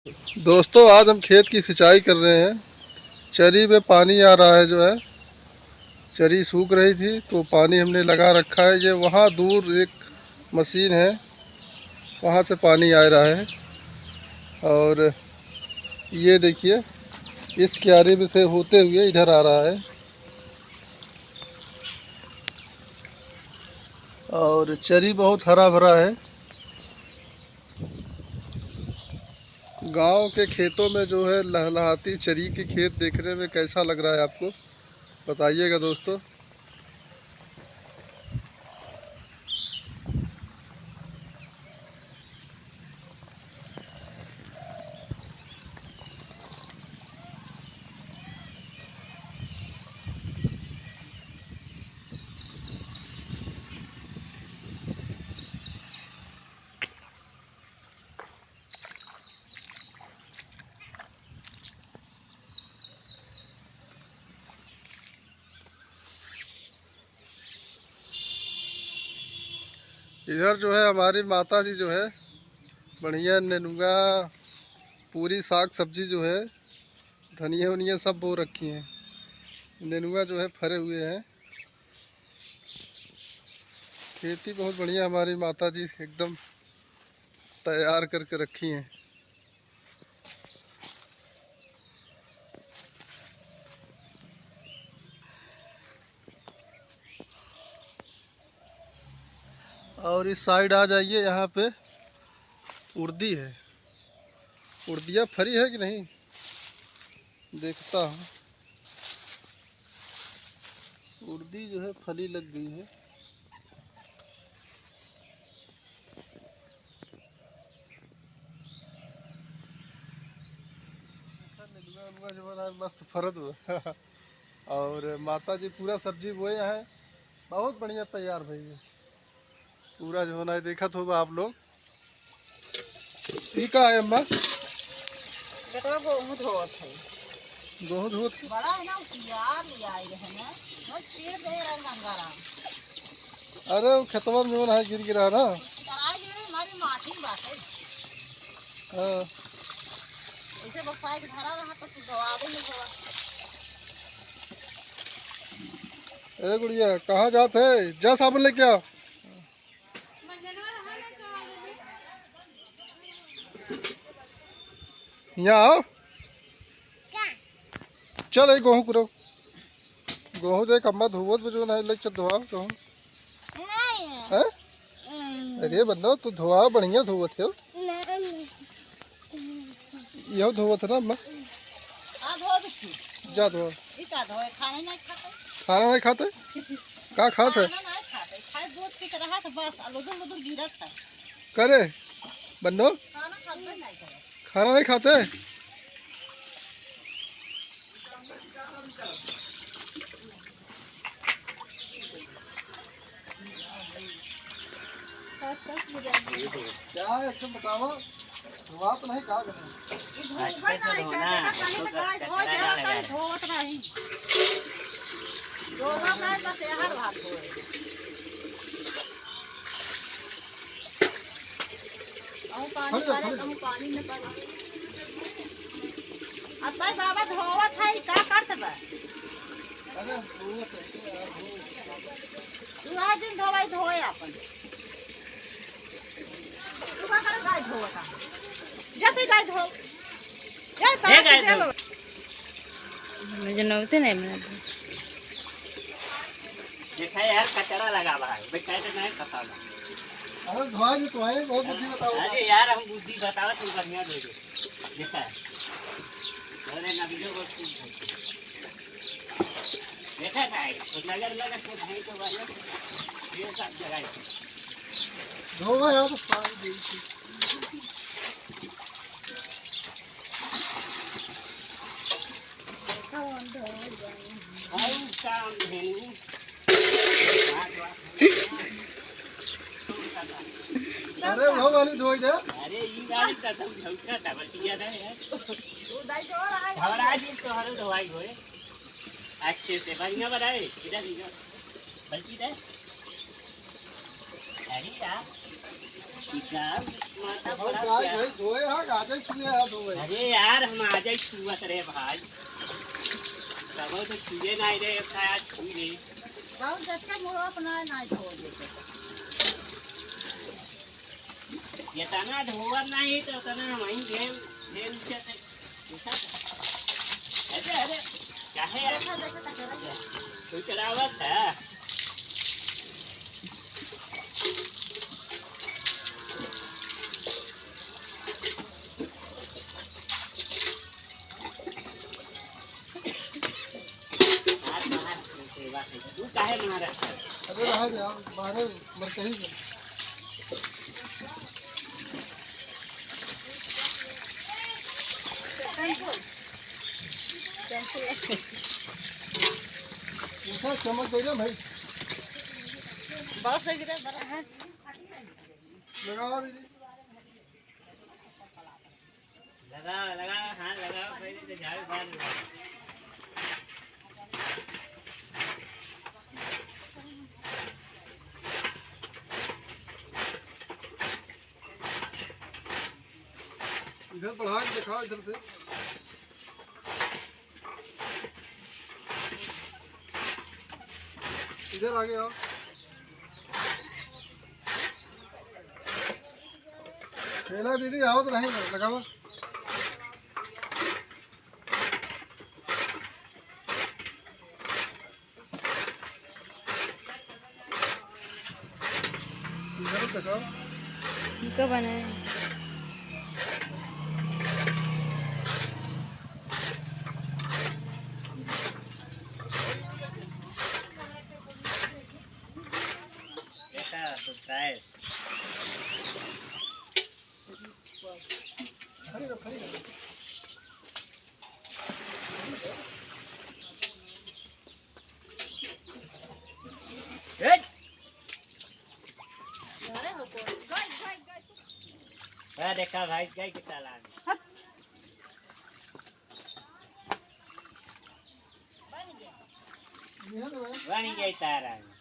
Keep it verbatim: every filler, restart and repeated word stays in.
दोस्तों, आज हम खेत की सिंचाई कर रहे हैं। चरी में पानी आ रहा है, जो है चरी सूख रही थी तो पानी हमने लगा रखा है। ये वहाँ दूर एक मशीन है, वहाँ से पानी आ रहा है। और ये देखिए, इस क्यारी में से होते हुए इधर आ रहा है। और चरी बहुत हरा भरा है। गांव के खेतों में जो है लहलहाती चरी के खेत देखने में कैसा लग रहा है आपको, बताइएगा दोस्तों। इधर जो है हमारी माता जी जो है बढ़िया नेनुआ, पूरी साग सब्जी जो है, धनिया वनिया सब बो रखी हैं। नेनुआ जो है फरे हुए हैं। खेती बहुत बढ़िया हमारी माता जी एकदम तैयार करके रखी हैं। और इस साइड आ जाइए, यहाँ पे उड़दी है। उड़दिया फरी है कि नहीं, देखता हूँ। उड़दी जो है फली लग गई है। नेनुआ, नेनुआ जो है मस्त फरत हुआ। और माता जी पूरा सब्जी बोए हैं, बहुत बढ़िया तैयार भई है। पूरा जो है देखत होगा आप लोग। ई का है अम्मा? बेटवा गोहूँ धोवत है। गोहूँ धोवत? बड़ा है ना, उसियार ले आए रहे ना, बस पेड़ दे रहे गंगाराम। अरे वो खेतवा में जो है गिर गिरा ना। तराई जो है हमारी माटी बाटे। हाँ। ऐसे बरसात धरा रहा तो तू दवा दे, नहीं दवा। ए गुड़िया, कहाँ जात है? जा साबुन लेके आ। यहाँ आओ। चल, ए गोहूँ कुरो। गोहूँ देख, अम्मा धोवत बजो ना, ले चल धोआ गोहूँ। नहीं। हैं? नहीं। अरे बन्नो, तू धोआ, बढ़िया धोवत है। नहीं। यहो धोवत है ना अम्मा? हाँ, धो बिट्टू। जा धो। ई का धोए? खाना नहीं खाते। खाना नहीं खाते? का खात है? खाना नहीं खाते। खाए दूध पी के रहा तो बस, लुदुर लुदुर गिरत है। करे? बन्नो? खाना खाते नहीं करे। खाना नहीं खाते? क्या है, अच्छा बताओ, धोआ तो नहीं, का करें? धोवत नहीं, कैसे का कहीं धोवत नहीं। धोवत नहीं, बस यार बात हो। कहूँ पानी पड़े, कहूँ पानी न पड़े। अब तै बाबा धोवत है, का करत बा? तू आज दिन धोवाई धोए आपन। तू का करे गाय धोवत है? जा तू गाय धो। जा ए गाय धो। मुझे नौते नहीं बना दे। देखा यार, कचरा लगा बा है। भाई, कैसे नहीं पता ना। अरे, धोआ जी, तुम्हारी बहुत बुद्धि बताओ। अरे यार, हम बुद्धि बताओ, तुम बढ़िया दे दो। देखा है। अरे, ना वीडियो को देखा है, तो नजर लगा तो भाई तो भाई, ये सब जगह है। धोवा यार, तो पानी दे दो। अरे, वो वाली धोई दे। अरे, ई वाली तो सब झौका था, बस ये ना है। घबरा जी, तोहरो धोवाई होए। अच्छे से, बढ़िया बनाए, इधर, इधर। बल्कि दे। अरे यार। ई का माथा भाई, बड़ा गाय क्या? भैंस धोए हा, गाजर छुए हा धोए। अरे यार, हम आजै छुअत रहे भाई। तबो तो छुए नाहीं रहे, अब आज छुई ले। बहुत जच्चा मुड़ो अपना नाहीं छोड़ देते। जितना धोअब नाहीं तो उतना हम वहीं घेर, घेर उठे थे। देखा था? अरे, अरे, काहे यार? देखा, देखा, देखा, देखा। तू चलावत है? बाहर, बाहर, सेवा है। तू काहे मारा? अबे बाहर जा, बाहर मर कहीं से। देखा, चम्मच दे दे भाई। बस है गिरा, बड़ा है। लगाओ दीदी। लगाओ, लगाओ, हाथ लगाओ, पहले तो झाड़ू मार लो। इधर बढ़ा के दिखाओ, इधर से। इधर आगे आओ। ठेला दीदी, आओ तो नहीं, लगाओ। इधर देखो। इनको बनाए। देखा, subscribe। ए! अरे देखा भाई, गई के तालाब में। बन गई तारा में।